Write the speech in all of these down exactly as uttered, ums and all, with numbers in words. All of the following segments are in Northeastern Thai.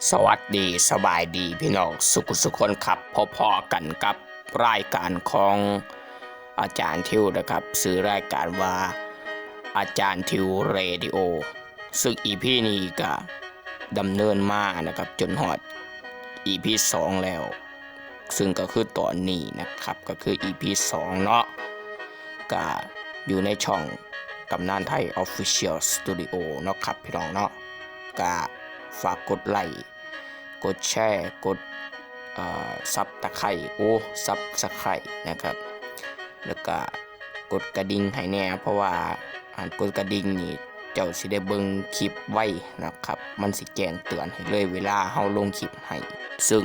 สวัสดี สบายดีพี่น้องสุขุสุคนครับ พบพอกันกับรายการของอาจารย์ทิวนะครับ ชื่อรายการว่าอาจารย์ทิวเรดิโอ ซึ่ง อีพี นี้ก็ดำเนินมานะครับ จนฮอด อีพี สองแล้ว ซึ่งก็คือตอนนี้นะครับ ก็คือ อีพี สองเนาะ ก็อยู่ในช่องกำนานไทย Official Studio เนาะครับพี่น้องเนาะ ก็ฝากกดไลค์ กดแชร์ กด เอ่อ Subscribe โอ้ Subscribe นะครับ แล้วก็กดกระดิ่งให้แหน่ เพราะว่าหากกดกระดิ่งนี่เจ้าสิได้เบิ่งคลิปไวนะครับ มันสิแจ้งเตือนให้เลยเวลาเฮาลงคลิปให้ ซึ่ง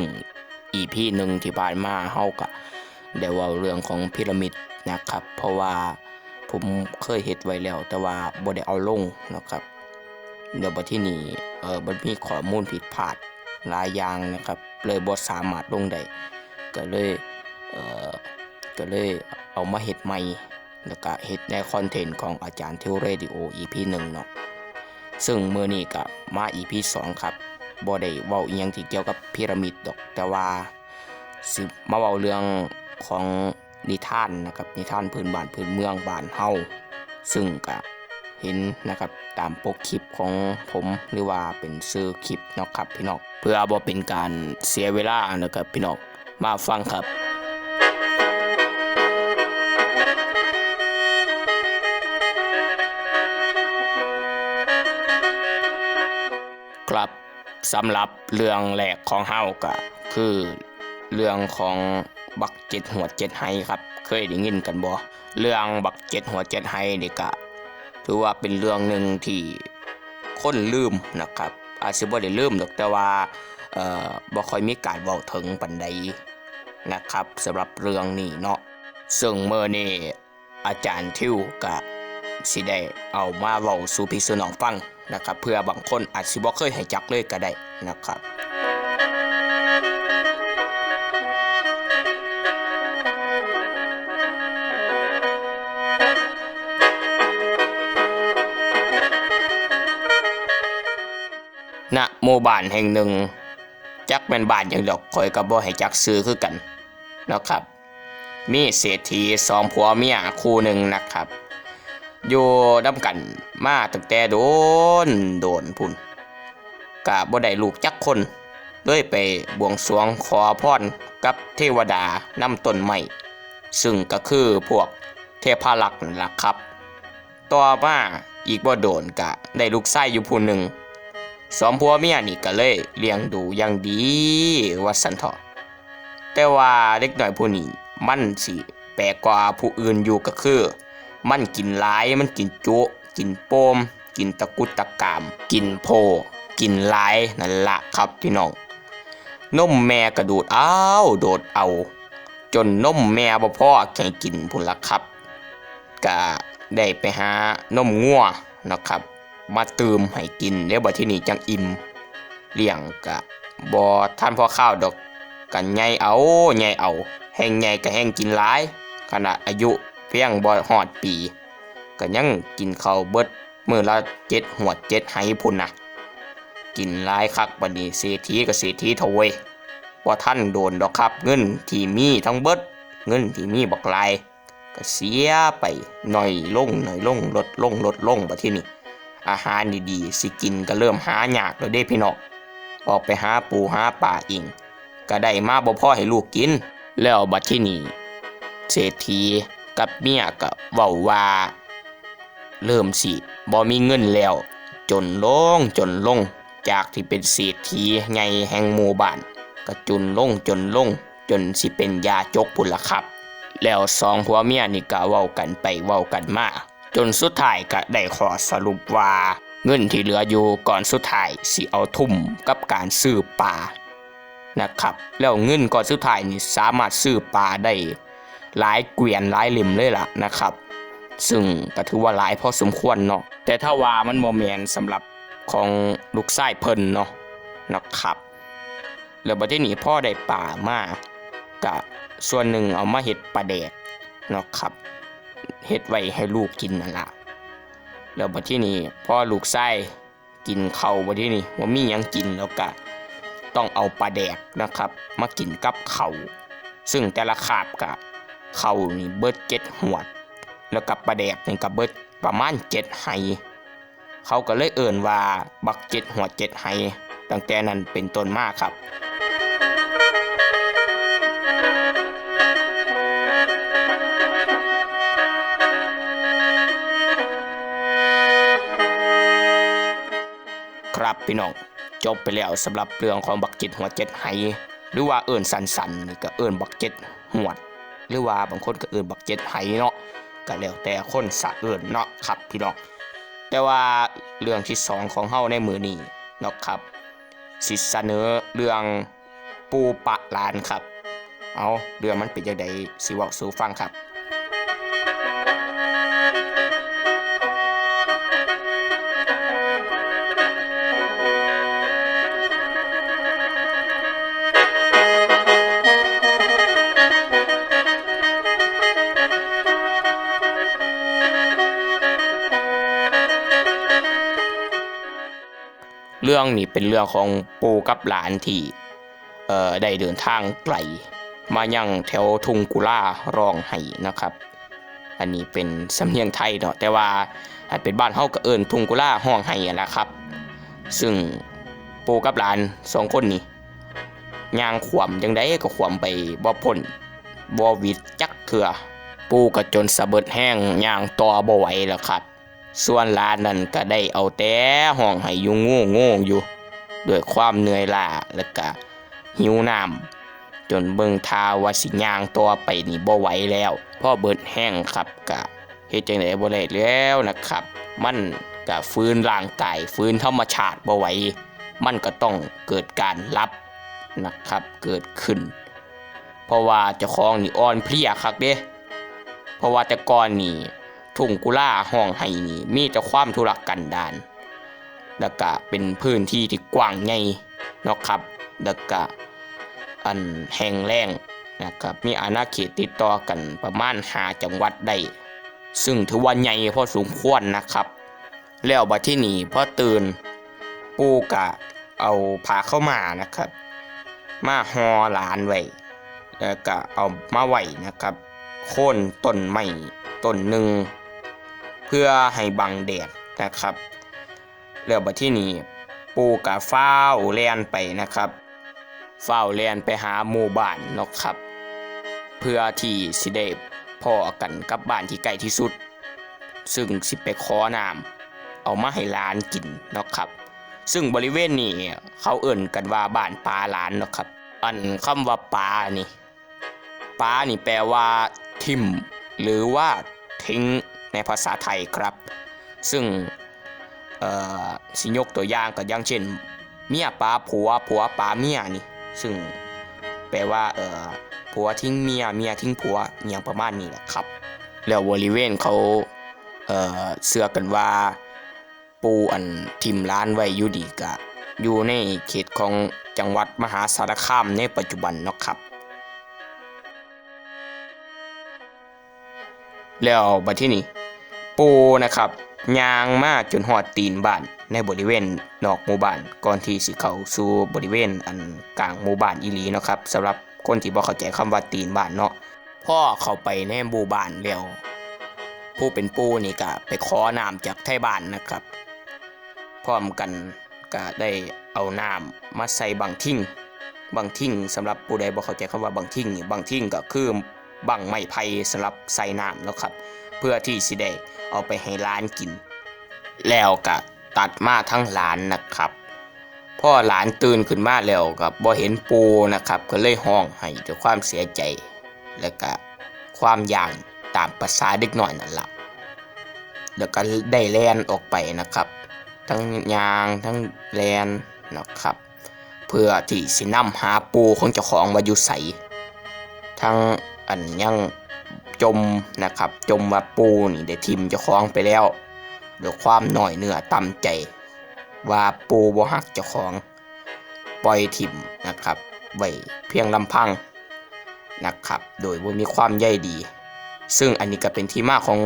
อีพี หนึ่งที่ผ่านมาเฮาก็ได้เว้าเรื่องของพีระมิดนะครับ เพราะว่าผมเคยเฮ็ดไว้แล้ว แต่ว่าบ่ได้เอาลงนะครับ เดี๋ยวบัดทีนี้ เอ่อ มันมีข้อมูลผิดพลาดหลายอย่างนะครับ เลยบ่สามารถลงได้ ก็เลย เอ่อ ก็เลยเอามาเฮ็ดใหม่ แล้วก็เฮ็ดในคอนเทนต์ของอาจารย์ทิวเรดิโอ อีพี หนึ่งเนาะ ซึ่งมื้อนี้ก็มา อีพี สองครับ บ่ได้เว้าอิหยังที่เกี่ยวกับพีระมิดดอก แต่ว่าสิมาเว้าเรื่องของนิทานนะครับ นิทานพื้นบ้านพื้นเมืองบ้านเฮา ซึ่งก็เห็นนะครับ ตามปกคลิปของผม หรือว่าเป็นชื่อคลิปเนาะครับพี่น้อง เพื่อบ่เป็นการเสียเวลานะครับพี่น้อง มาฟังครับ ครับ สำหรับเรื่องแรกของเฮาก็คือเรื่องของบักเจ็ดหัวเจ็ดไหครับ เคยได้ยินกันบ่ เรื่องบักเจ็ดหัวเจ็ดไหนี่ก็ถือว่าเป็นเรื่องหนึ่งที่คนลืมนะครับ อาจสิบ่ได้ลืมดอก แต่ว่า เอ่อ บ่ค่อยมีการเว้าถึงปานใดนะครับ สำหรับเรื่องนี้เนาะ ซึ่งมื้อนี้อาจารย์ทิวก็สิได้เอามาเว้าสู่พี่สู่น้องฟังนะครับ เพื่อบางคนอาจสิบ่เคยรู้จักเลยก็ได้นะครับ ณ หมู่บ้านแห่งหนึ่ง จักแม่นบ้านหยังดอก ข้อยก็บ่รู้จักชื่อคือกันเนาะครับ มีเศรษฐีสองผัวเมียคู่หนึ่งนะครับ อยู่นำกันมาตั้งแต่โดนโดนพุ้น ก็บ่ได้ลูกจักคน เลยไปบวงสรวงขอพรกับเทวดานำต้นไม้ ซึ่งก็คือพวกเทพารักษ์นั่นล่ะครับ ต่อมาอีกบ่โดนก็ได้ลูกชายอยู่ผู้หนึ่ง สองผัวเมียนี่ก็เลยเลี้ยงดูอย่างดีว่าซั่นเถาะ แต่ว่าเด็กน้อยผู้นี้มันสิแปลกกว่าผู้อื่นอยู่ก็คือ มันกินหลาย มันกินจุ กินโปม กินตะกุดตะกาม กินโพ กินหลายนั่นล่ะครับพี่น้อง นมแม่ก็ดูดเอา ดูดเอา จนนมแม่บ่พอให้กินพุ้นล่ะครับ ก็ได้ไปหานมงัวนะครับ มาตื่มให้กิน แล้วบัดทีนี้จั่งอิ่ม เลี้ยงก็บ่ทันพอคาวดอก ก็ใหญ่เอา ใหญ่เอา แฮ่งใหญ่ก็แฮ่งกินหลาย ขนาดอายุเพียงบ่ฮอดปี ก็ยังกินข้าวเบิดมื้อละเจ็ดหวดเจ็ดไหพุ้นนะ กินหลายคัก บัดนี้เศรษฐีก็เศรษฐีเถาะเว้ย บ่ทันโดนดอกครับ เงินที่มีทั้งเบิด เงินที่มีบักหลาย ก็เสียไป น้อยลง น้อยลง ลดลง ลดลง บัดทีนี้ อาหารดีๆ สิกินก็เริ่มหายากแล้วเด้พี่น้อง ออกไปหาปูหาปลาเอง ก็ได้มาบ่พอให้ลูกกิน แล้วบัดทีนี้ เศรษฐีกับเมียก็เว้าว่า เริ่มสิบ่มีเงินแล้ว จนลง จนลง จากที่เป็นเศรษฐีใหญ่แห่งหมู่บ้าน ก็จนลง จนลง จนสิเป็นยาจกพุ้นล่ะครับ แล้วสองผัวเมียนี่ก็เว้ากันไปเว้ากันมา จนสุดท้ายก็ได้ข้อสรุปว่า เงินที่เหลืออยู่ก้อนสุดท้ายสิเอาทุ่มกับการซื้อปลานะครับ แล้วเงินก้อนสุดท้ายนี่สามารถซื้อปลาได้หลายเกวียนหลายเล่มเลยล่ะนะครับ ซึ่งก็ถือว่าหลายพอสมควรเนาะ แต่ถ้าว่ามันบ่แม่นสำหรับของลูกชายเพิ่นเนาะนะครับ แล้วบัดทีนี้พอได้ปลามา ก็ส่วนหนึ่งเอามาเฮ็ดปลาแดกเนาะครับ เฮ็ดไว้ให้ลูกกินนั่นล่ะ แล้วบัดทีนี้พอลูกชายกินข้าว บัดทีนี้บ่มีหยังกิน แล้วก็ ต้องเอาปลาแดกนะครับ มากินกับข้าว ซึ่งแต่ละคาบกะข้าวนี่เบิดเจ็ดหวด แล้วกับปลาแดกนี่ก็เบิดประมาณเจ็ดไห เขาก็เลยเอิ้นว่าบักเจ็ดหวดเจ็ดไห ตั้งแต่นั้นเป็นต้นมาครับ ครับพี่น้อง จบไปแล้วสำหรับเรื่องของบักเจ็ดหวดเจ็ดไห หรือว่าเอิ้นสั้นๆนี่ก็เอิ้นบักเจ็ดหวด หรือว่าบางคนก็เอิ้นบักเจ็ดไหเนาะ ก็แล้วแต่คนสะเอิ้นเนาะครับพี่น้อง แต่ว่าเรื่องที่สองของเฮาในมื้อนี้เนาะครับ สิเสนอเรื่องปู่ปะหลานครับ เอา เรื่องมันเป็นจั่งใดสิเว้าสู่ฟังครับ เรื่องนี้เป็นเรื่องของปู่กับหลานที่ เอ่อ ได้เดินทางไกลมายังแถวทุ่งกุลาร้องไห้นะครับ อันนี้เป็นสำเนียงไทยเนาะ แต่ว่าถ้าเป็นบ้านเฮาก็เอิ้นทุ่งกุลาฮ้องไห้นั่นล่ะครับ ซึ่งปู่กับหลานสองคนนี้ ย่างขวมจั่งใดก็ขวมไปบ่พ้น บ่หวิดจักเทื่อ ปู่ก็จนสะเบิดแฮง ย่างต่อบ่ไหวแล้วครับ ส่วนหลานนั่นก็ได้เอาแต่ฮ้องไห้อยู่โง่ๆอยู่ ด้วยความเหนื่อยล้า แล้วก็หิวน้ำ จนเบิ่งท่าว่าสิย่างต่อไปนี่บ่ไหวแล้ว พอเบิดแฮงครับ ก็เฮ็ดจั่งใดบ่ได้แล้วนะครับ มันก็ฝืนร่างกาย ฝืนธรรมชาติบ่ไหว มันก็ต้องเกิดการหลับนะครับ เกิดขึ้น เพราะว่าเจ้าของนี่อ่อนเพลียคักเด้ เพราะว่าแต่ก่อนนี่ทุ่งกุลาฮ้องไห้นี่มีแต่ความทุรกันดาร แล้วก็เป็นพื้นที่ที่กว้างใหญ่เนาะครับ แล้วก็อันแห้งแล้งนะครับ มีอาณาเขตติดต่อกันประมาณห้าจังหวัดได้ ซึ่งถือว่าใหญ่พอสมควรนะครับ แล้วบัดทีนี้พอตื่น ปู่ก็เอาผ้าขาวม้านะครับ มาห่อหลานไว้ แล้วก็เอามาไว้นะครับ โคนต้นไม้ต้นหนึ่ง เพื่อให้บังแดดนะครับ แล้วบัดทีนี้ปู่ก็ฟ้าวแล่นไปนะครับ ฟ้าวแล่นไปหาหมู่บ้านเนาะครับ เพื่อที่สิได้พ้อกันกับบ้านที่ใกล้ที่สุด ซึ่งสิไปขอน้ำเอามาให้หลานกินเนาะครับ ซึ่งบริเวณนี้เขาเอิ้นกันว่าบ้านปาหลานเนาะครับ อันคำว่าปานี่ ปานี่แปลว่าถิ่ม หรือว่าทิ้งในภาษาไทยครับ ซึ่ง เอ่อ สิยกตัวอย่างก็อย่างเช่น เมียปาผัว ผัวปาเมียนี่ ซึ่งแปลว่า เอ่อ ผัวทิ้งเมีย เมียทิ้งผัว อหย่างประมาณนี้แหละครับ แล้วบริเวณเขา เอ่อ เชื่อกันว่า ปู่อันถิ่มหลานไว้อยู่นี่ก็อยู่ในเขตของจังหวัดมหาสารคามในปัจจุบันเนาะครับ แล้วบัดทีนี้ปู่นะครับ ย่างมาจนฮอดตีนบ้านในบริเวณนอกหมู่บ้าน ก่อนที่สิเข้าสู่บริเวณอันกลางหมู่บ้านอีหลีเนาะครับ สำหรับคนที่บ่เข้าใจคำว่าตีนบ้านเนาะ พอเข้าไปในหมู่บ้านแล้ว ผู้เป็นปู่นี่ก็ไปขอน้ำจากไทบ้านนะครับ พร้อมกันก็ได้เอาน้ำมาใส่บั้งทิ่ง บั้งทิ่ง สำหรับผู้ใดบ่เข้าใจคำว่าบั้งทิ่งนี่ บั้งทิ่งก็คือบั้งไม้ไผ่สำหรับใส่น้ำเนาะครับ เพื่อที่สิได้เอาไปให้หลานกิน แล้วก็ตัดมาทั้งหลานนะครับ พอหลานตื่นขึ้นมาแล้วก็บ่เห็นปู่นะครับ ก็เลยฮ้องไห้ด้วยความเสียใจ แล้วก็ความย้านตามประสาเด็กน้อยนั่นล่ะ แล้วก็ได้แล่นออกไปนะครับ ทั้งย่างทั้งแล่นนะครับ เพื่อที่สินำหาปู่ของเจ้าของว่าอยู่ไส ทั้งอันยังจ่มนะครับ จ่มว่าปู่นี่ได้ถิ่มเจ้าของไปแล้ว ด้วยความน้อยเนื้อต่ำใจ ว่าปู่บ่ฮักเจ้าของ ปล่อยถิ่มนะครับ ไว้เพียงลำพังนะครับ โดยบ่มีความใยดี ซึ่งอันนี้ก็เป็นที่มาของ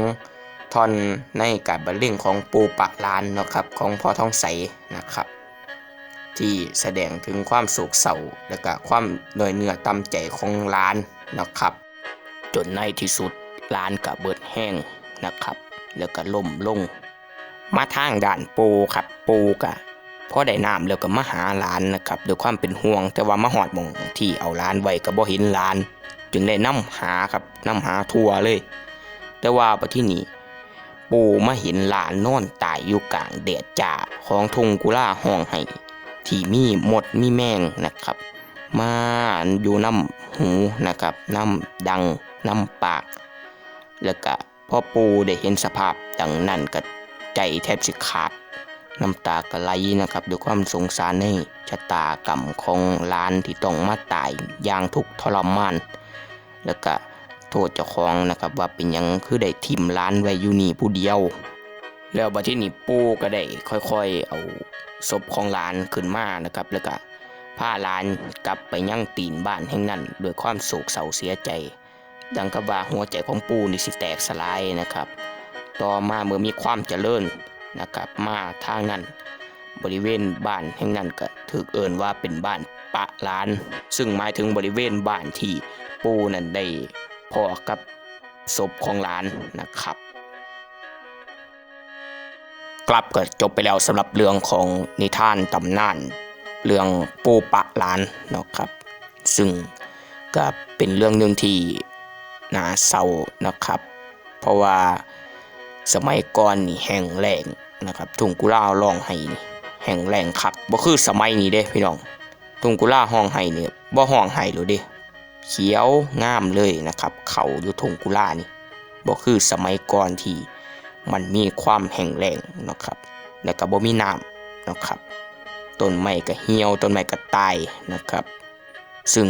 ท่อนในการบรรเลงของปู่ปะหลานเนาะครับ ของพ่อทองใสนะครับ ที่แสดงถึงความโศกเศร้า และก็ความน้อยเนื้อต่ำใจของหลานนะครับ จนในที่สุดหลานก็เบิดแฮงนะครับ แล้วก็ล้มลง มาทางด้านปู่ครับ ปู่ก็พอได้น้ำแล้วก็มาหาหลานนะครับ ด้วยความเป็นห่วง แต่ว่ามาฮอดหม่องที่เอาหลานไว้ก็บ่เห็นหลาน จึงได้นำหาครับ นำหาทั่วเลย แต่ว่าบัดทีนี้ ปู่มาเห็นหลานนอนตายอยู่กลางแดดจ้าของทุ่งกุลาฮ้องไห้ ที่มีมดมีแมงนะครับ มาอยู่นำหูนะครับ นำดัง นำปาก แล้วก็พอปู่ได้เห็นสภาพดังนั้นก็ใจแทบสิขาด น้ำตาก็ไหลนะครับ ด้วยความสงสารในชะตากรรมของหลานที่ต้องมาตายอย่างทุกข์ทรมาน แล้วก็โทษเจ้าของนะครับ ว่าเป็นหยังคือได้ถิ่มหลานไว้อยู่นี่ผู้เดียว แล้วบัดทีนี้ปู่ก็ได้ค่อยๆเอาศพของหลานขึ้นมานะครับ แล้วก็พาหลานกลับไปยังตีนบ้านแห่งนั้นด้วยความโศกเศร้าเสียใจ ดังกับว่าหัวใจของปู่นี่สิแตกสลายนะครับ ต่อมาเมื่อมีความเจริญนะครับ มาทางนั้น บริเวณบ้านแห่งนั้นก็ถูกเอิ้นว่าเป็นบ้านปะหลาน ซึ่งหมายถึงบริเวณบ้านที่ปู่นั้นได้พ้อกับศพของหลานนะครับ ครับ ก็จบไปแล้วสำหรับเรื่องของนิทานตำนาน เรื่องปู่ปะหลานเนาะครับ ซึ่งก็เป็นเรื่องหนึ่งที่น่าเศร้านะครับ เพราะว่าสมัยก่อนนี่แห้งแล้งนะครับ ทุ่งกุลาฮ้องไห้นี่แห้งแล้งคัก บ่คือสมัยนี้เด้พี่น้อง ทุ่งกุลาฮ้องไห้นี่บ่ฮ้องไห้แล้วเด้ เขียวงามเลยนะครับ ข้าวอยู่ทุ่งกุลานี่ บ่คือสมัยก่อนที่มันมีความแห้งแล้งเนาะครับ แล้วก็บ่มีน้ำเนาะครับ ต้นไม้ก็เหี่ยว ต้นไม้ก็ตายนะครับ ซึ่ง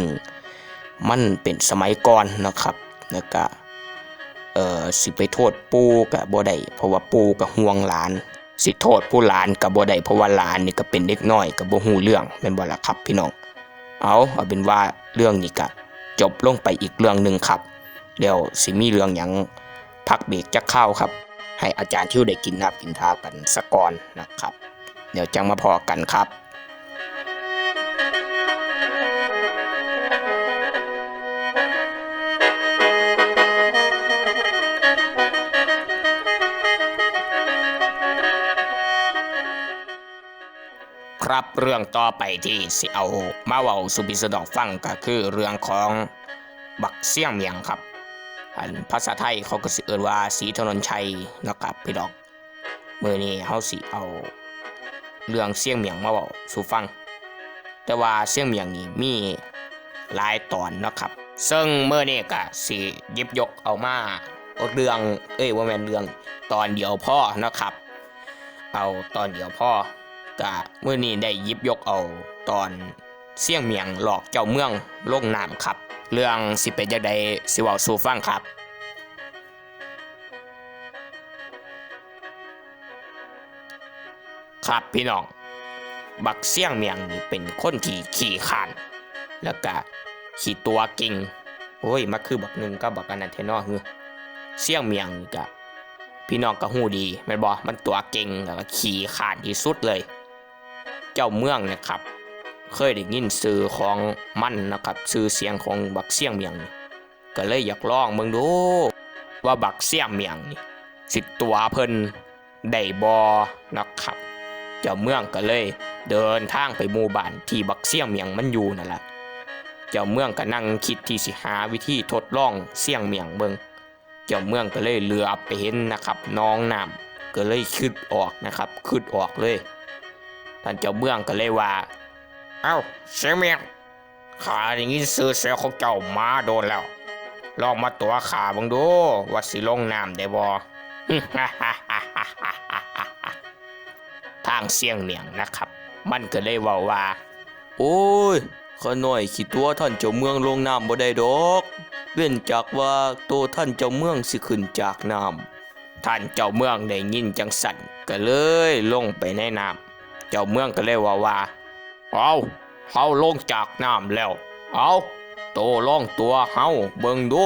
มันเป็นสมัยก่อนเนาะครับ แล้วก็ เอ่อ สิไปโทษปู่ก็บ่ได้ เพราะว่าปู่ก็ห่วงหลาน สิโทษผู้หลานก็บ่ได้ เพราะว่าหลานนี่ก็เป็นเด็กน้อย ก็บ่ฮู้เรื่อง แม่นบ่ล่ะครับพี่น้อง เอา เอาเป็นว่าเรื่องนี้ก็จบลงไปอีกเรื่องหนึ่งครับ แล้วสิมีเรื่องหยัง พักเบรกจักคราวครับ ให้อาจารย์ทิวได้กินน้ำกินท่ากันซะก่อนนะครับ เดี๋ยวจั่งมาพ้อกันครับ ครับ เรื่องต่อไปที่สิเอามาเว้าสู่พี่สู่น้องฟังก็คือเรื่องของบักเสี่ยงเมี่ยงครับ อันภาษาไทยเขาก็สิเอิ้นว่าศรีถนนชัยเนาะครับพี่น้อง มื้อนี้เฮาสิเอาเรื่องเสี่ยงเมี่ยงมาเว้าสู่ฟัง แต่ว่าเสี่ยงเมี่ยงนี่มีหลายตอนเนาะครับ ซึ่งมื้อนี้ก็สิหยิบยกเอามาเรื่อง เอ้ย บ่แม่นเรื่อง ตอนเดียวพอเนาะครับ เอาตอนเดียวพอ ก็มื้อนี้ได้หยิบยกเอาตอนเสี่ยงเมี่ยงหลอกเจ้าเมืองลงน้ำครับ เรื่องสิเป็นจั่งใดสิเว้าสู่ฟังครับ ครับพี่น้อง บักเสี่ยงเมี่ยงนี่เป็นคนที่ขี้คร้าน แล้วก็ขี้ตั๋วเก่ง โอ้ย มาคือบักหนึ่งกับบักอันนั้นแท้น้อ เสี่ยงเมี่ยงนี่ก็ พี่น้องก็ฮู้ดีแม่นบ่ มันตั๋วเก่ง แล้วก็ขี้คร้านที่สุดเลย เจ้าเมืองนะครับ เคยได้ยินชื่อของมันนะครับ ชื่อเสียงของบักเสี่ยงเมี่ยงนี่ ก็เลยอยากลองเบิ่งดู ว่าบักเสี่ยงเมี่ยงนี่สิตั๋วเพิ่นได้บ่นะครับ เจ้าเมืองก็เลยเดินทางไปหมู่บ้านที่บักเสี่ยงเมี่ยงมันอยู่นั่นล่ะ เจ้าเมืองก็นั่งคิดที่สิหาวิธีทดลองเสี่ยงเมี่ยงเบิ่ง เจ้าเมืองก็เลยเหลือบไปเห็นนะครับ หนองน้ำ ก็เลยคิดออกนะครับ คิดออกเลย ท่านเจ้าเมืองก็เลยว่า เอ้า เสี่ยงเมี่ยง ข้าได้ยินชื่อเสียงของเจ้ามาโดนแล้ว ลองมาตั๋วข้าเบิ่งดู ว่าสิลงน้ำได้บ่ ทางเสี่ยงเมี่ยงนะครับ มันก็เลยเว้าว่า โอ้ย ข้าน้อยขี้ตั๋วท่านเจ้าเมืองลงน้ำบ่ได้ดอก เว้นจากว่าโตท่านเจ้าเมืองสิขึ้นจากน้ำ ท่านเจ้าเมืองได้ยินจั่งซั้นก็เลยลงไปในน้ำ เจ้าเมืองก็เลยเว้าว่า เอา เฮาลงจากน้ำแล้ว เอา โตลองตั๋วเฮาเบิ่งดู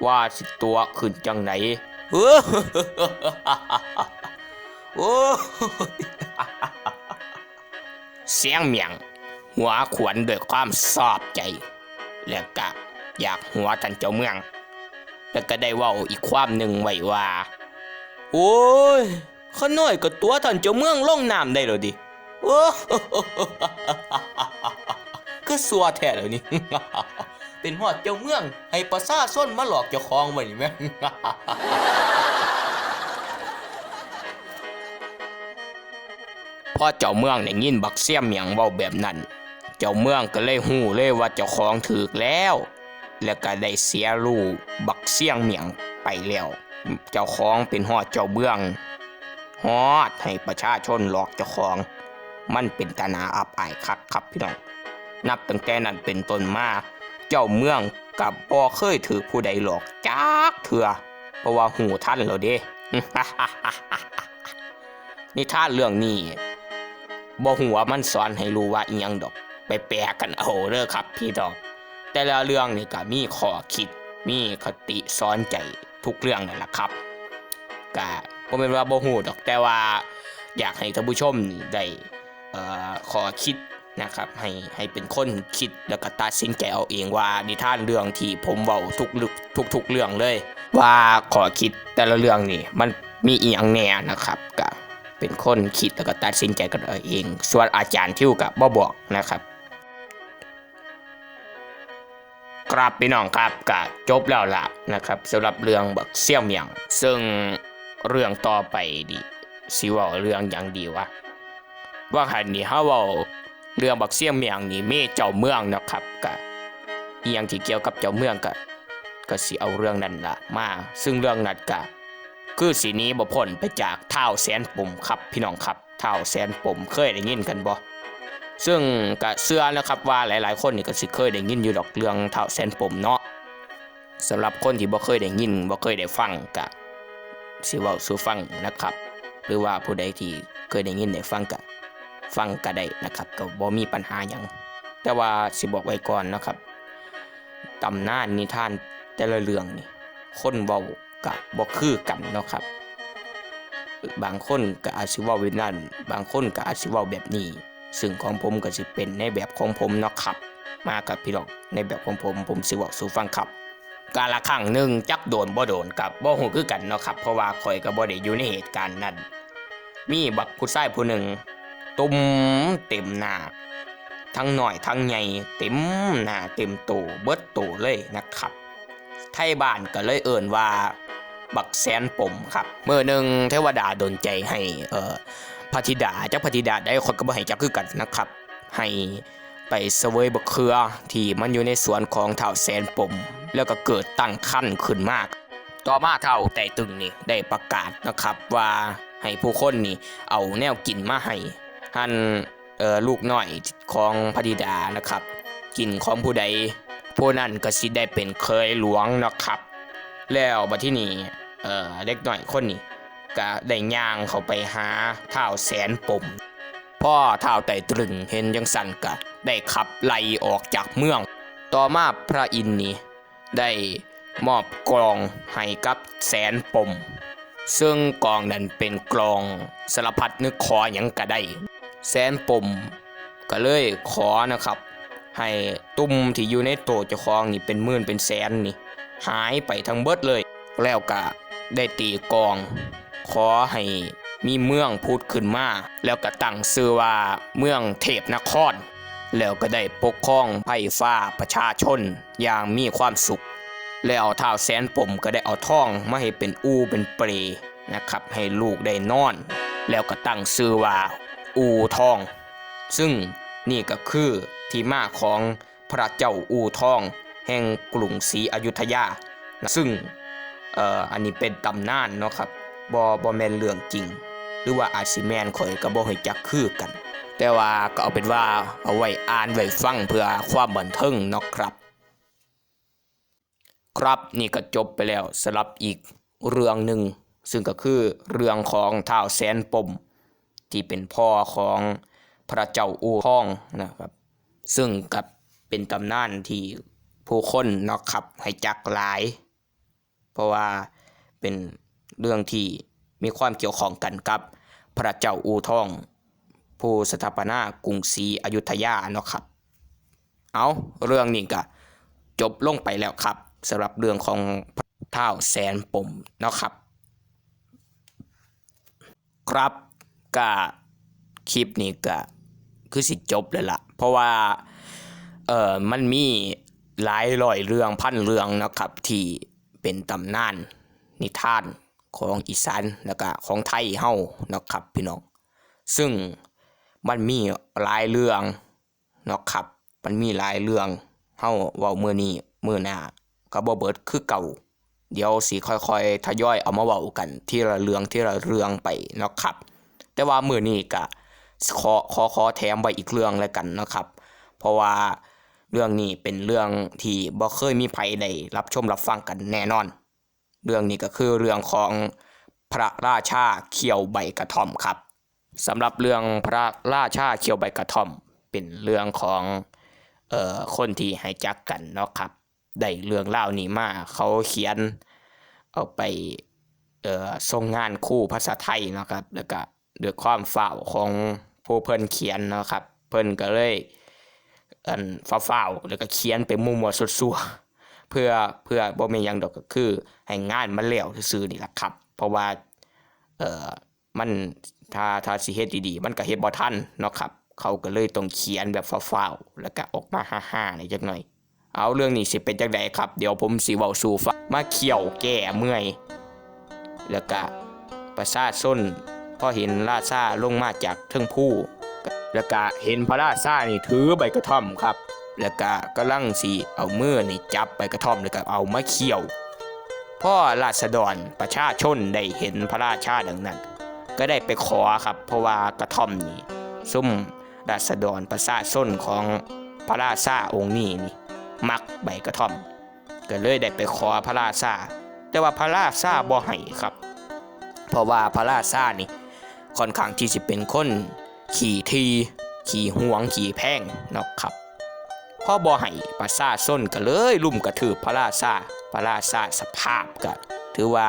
ว่าสิตั๋วขึ้นจั่งใด โอ้ย เสียงเมียงหัวขวัญด้วยความชอบใจ และก็อยากหัวท่านเจ้าเมือง แล้วก็ได้เว้าอีกความหนึ่งไว้ว่า โอ้ย ข้าน้อยก็ตั๋วท่านเจ้าเมืองลงน้ำได้แล้วดิ โอ้ คือซัวแท้แล้วนี่ เป็นฮอดเจ้าเมืองให้ประชาชนมาหลอกเจ้าของไว้นี่แม่ พอเจ้าเมืองได้ยินบักเสียงเมียงเว้าแบบนั้น เจ้าเมืองก็เลยฮู้เลยว่าเจ้าของถืกแล้ว แล้วก็ได้เสียลูกบักเสียงเมียงไปแล้ว เจ้าของเป็นฮอดเจ้าเมือง ฮอดให้ประชาชนหลอกเจ้าของ มันเป็นตาหน้าอับอายคักครับพี่น้อง นับตั้งแต่นั้นเป็นต้นมา เจ้าเมืองก็บ่เคยถืกผู้ใดหลอกจักเทื่อ เพราะว่าฮู้ทันแล้วเด้ นิทานเรื่องนี้ บ่ฮู้ว่ามันสอนให้รู้ว่าอิหยังดอก ไปแปลกันเอาเด้อครับพี่น้อง แต่ละเรื่องนี่ก็มีข้อคิด มีคติสอนใจทุกเรื่องนั่นล่ะครับ ก็บ่แม่นว่าบ่ฮู้ดอก แต่ว่าอยากให้ท่านผู้ชมนี่ได้ เอ่อ ข้อคิดนะครับ ให้ ให้เป็นคนคิดแล้วก็ตัดสินใจเอาเองว่านิทานเรื่องที่ผมเว้าทุกเรื่อง ทุกๆเรื่องเลย ว่าข้อคิดแต่ละเรื่องนี่มันมีอิหยังแหน่นะครับ ก็เป็นคนคิดแล้วก็ตัดสินใจกันเอาเอง ส่วนอาจารย์ทิวก็บ่บอกนะครับ ครับพี่น้องครับ ก็จบแล้วล่ะนะครับ สำหรับเรื่องบักเสี่ยวเหมี่ยง ซึ่งเรื่องต่อไปนี่สิเว้าเรื่องหยังดีวะ ว่าหันนี่เฮาเว้าเรื่องบักเสี่ยวเหมี่ยงนี่มีเจ้าเมืองนะครับ ก็อิหยังที่เกี่ยวกับเจ้าเมืองก็ ก็สิเอาเรื่องนั้นล่ะมา ซึ่งเรื่องนั้นก็คือสิหนีบ่พ้นไปจากท้าวแสนปมครับพี่น้องครับ ท้าวแสนปมเคยได้ยินกันบ่ ซึ่งก็เชื่อนะครับว่าหลายๆคนนี่ก็สิเคยได้ยินอยู่ดอกเรื่องท้าวแสนปมเนาะ สำหรับคนที่บ่เคยได้ยิน บ่เคยได้ฟังก็สิเว้าสู่ฟังนะครับ หรือว่าผู้ใดที่เคยได้ยินได้ฟังก็ฟังก็ได้นะครับ ก็บ่มีปัญหาหยัง แต่ว่าสิบอกไว้ก่อนนะครับ ตำนานนิทานแต่ละเรื่องนี่ คนเว้าก็บ่คือกันเนาะครับ บางคนก็อาจสิเว้าแบบนั้น บางคนก็อาจสิเว้าแบบนี้ ซึ่งของผมก็สิเป็นในแบบของผมเนาะครับ มาครับพี่น้อง ในแบบของผม ผมสิเว้าสู่ฟังครับ กาละครั้งหนึ่งจักโดนบ่โดนก็บ่ฮู้คือกันเนาะครับ เพราะว่าข้อยก็บ่ได้อยู่ในเหตุการณ์นั้น มีบักผู้ชายผู้หนึ่ง ตุ่มเต็มหน้า ทั้งน้อยทั้งใหญ่ เต็มหน้าเต็มโต เบิดโตเลยนะครับ ไทบ้านก็เลยเอิ้นว่าบักแสนปมครับ มื้อหนึ่งเทวดาดลใจให้ เอ่อ พระธิดา จักพระธิดาใดข้อยก็บ่ให้จักคือกันนะครับ ให้ไปเสวยบักเขือที่มันอยู่ในสวนของท้าวแสนปม แล้วก็เกิดตั้งครรภ์ขึ้นมา ต่อมาท้าวไต่ตึงนี่ได้ประกาศนะครับว่าให้ผู้คนนี่เอาแนวกินมาให้ หั้น เอ่อ ลูกน้อยของพระธิดานะครับ กินของผู้ใด ผู้นั้นก็สิได้เป็นเขยหลวงเนาะครับ แล้วบัดทีนี้ เอ่อ เด็กน้อยคนนี้ก็ได้ย่างเข้าไปหาท้าวแสนปม พอท้าวไต่ตึงเห็นจั่งซั้นก็ได้ขับไล่ออกจากเมือง ต่อมาพระอินทร์นี่ได้มอบกลองให้กับแสนปม ซึ่งกลองนั้นเป็นกลองสารพัดนึกขอหยังก็ได้ แสนปมก็เลยขอนะครับ ให้ตุ่มที่อยู่ในโตเจ้าของนี่เป็นหมื่นเป็นแสนนี่ หายไปทั้งเบิดเลย แล้วก็ได้ตีกลอง ขอให้มีเมืองผุดขึ้นมา แล้วก็ตั้งชื่อว่าเมืองเทพนคร แล้วก็ได้ปกครองไพร่ฟ้าประชาชนอย่างมีความสุข แล้วท้าวแสนปมก็ได้เอาทองมาให้เป็นอู่เป็นเปลนะครับ ให้ลูกได้นอน แล้วก็ตั้งชื่อว่าอู่ทอง ซึ่งนี่ก็คือที่มาของพระเจ้าอู่ทองแห่งกรุงศรีอยุธยา ซึ่ง เอ่อ อันนี้เป็นตำนานเนาะครับ บ่ บ่แม่นเรื่องจริง หรือว่าอาจสิแม่นข้อยก็บ่ฮู้จักคือกัน แต่ว่าก็เอาเป็นว่าเอาไว้อ่านไว้ฟังเพื่อความบันเทิงเนาะครับ ครับ นี่ก็จบไปแล้วสำหรับอีกเรื่องหนึ่ง ซึ่งก็คือเรื่องของท้าวแสนปม ที่เป็นพ่อของพระเจ้าอู่ทองนะครับ ซึ่งก็เป็นตำนานที่ผู้คนเนาะครับให้จักหลาย เพราะว่าเป็นเรื่องที่มีความเกี่ยวข้องกันกับพระเจ้าอู่ทอง ผู้สถาปนากรุงศรีอยุธยาเนาะครับ เอาเรื่องนี้ก็จบลงไปแล้วครับสำหรับเรื่องของพระท้าวแสนปมเนาะครับ ครับก็คลิปนี้ก็คือสิจบเลยละเพราะว่าเอ่อมันมีหลายร้อยเรื่องพันเรื่องเนาะครับที่เป็นตำนานนิทานของอีสานแล้วก็ของไทยเฮาเนาะครับพี่น้อง ซึ่งมันมีหลายเรื่องเนาะครับ มันมีหลายเรื่อง เฮาเว้ามื้อนี้มื้อหน้าก็บ่เบิดคือเก่า เดี๋ยวสิค่อยๆทยอยเอามาเว้ากันทีละเรื่องทีละเรื่องไปเนาะครับ แต่ว่ามื้อนี้ก็ขอขอขอแถมไว้อีกเรื่องแล้วกันเนาะครับ เพราะว่าเรื่องนี้เป็นเรื่องที่บ่เคยมีไผได้รับชมรับฟังกันแน่นอน เรื่องนี้ก็คือเรื่องของพระราชาเคี้ยวใบกระท่อมครับ สำหรับเรื่องพระราชาเคี้ยวใบกระท่อม เป็นเรื่องของเอ่อคนที่ให้จักกันเนาะครับ ได้เรื่องราวนี้มาเขาเขียนเอาไปเอ่อส่งงานครูภาษาไทยเนาะครับ แล้วก็ด้วยความฟ้าวของผู้เพิ่นเขียนเนาะครับ เพิ่นก็เลยอันฟ้าวๆแล้วก็เขียนไปมั่วๆซั่วๆเพื่อเพื่อบ่แม่นหยังดอกก็คือให้งานมันแล้วซื่อๆนี่ล่ะครับ เพราะว่าเอ่อมันถ้าถ้าสิเฮ็ดดีๆมันก็เฮ็ดบ่ทันเนาะครับ เขาก็เลยต้องเขียนแบบฟ้าวๆแล้วก็ออกมาฮาๆนี่จักหน่อย เอาเรื่องนี้สิเป็นจังใดครับ เดี๋ยวผมสิเว้าสู่ฟัง มาเคี้ยวแก้เมื่อย แล้วก็ประชาชนพอเห็นราชาลงมาจากเทิงภู แล้วก็เห็นพระราชานี่ถือใบกระท่อมครับ แล้วก็กำลังสิเอามือนี่จับใบกระท่อมแล้วก็เอามาเคี้ยว พอราษฎรประชาชนได้เห็นพระราชาดังนั้น ก็ได้ไปขอครับ เพราะว่ากระท่อมนี่ซุมราษฎรประชาชนของพระราชาองค์นี้นี่มักใบกระท่อม ก็เลยได้ไปขอพระราชา แต่ว่าพระราชาบ่ให้ครับ เพราะว่าพระราชานี่ค่อนข้างที่สิเป็นคนขี้ถี่ขี้หวงขี้แพงเนาะครับ พอบ่ให้ประชาชนก็เลยรุมกระทืบพระราชา พระราชาสภาพก็ถือว่า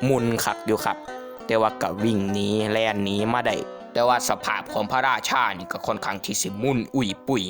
มุนคักอยู่ครับ แต่ว่าก็วิ่งหนีแล่นหนีมาได้ แต่ว่าสภาพของพระราชานี่ก็ค่อนข้างที่สิมุนอุ้ยปุ้ย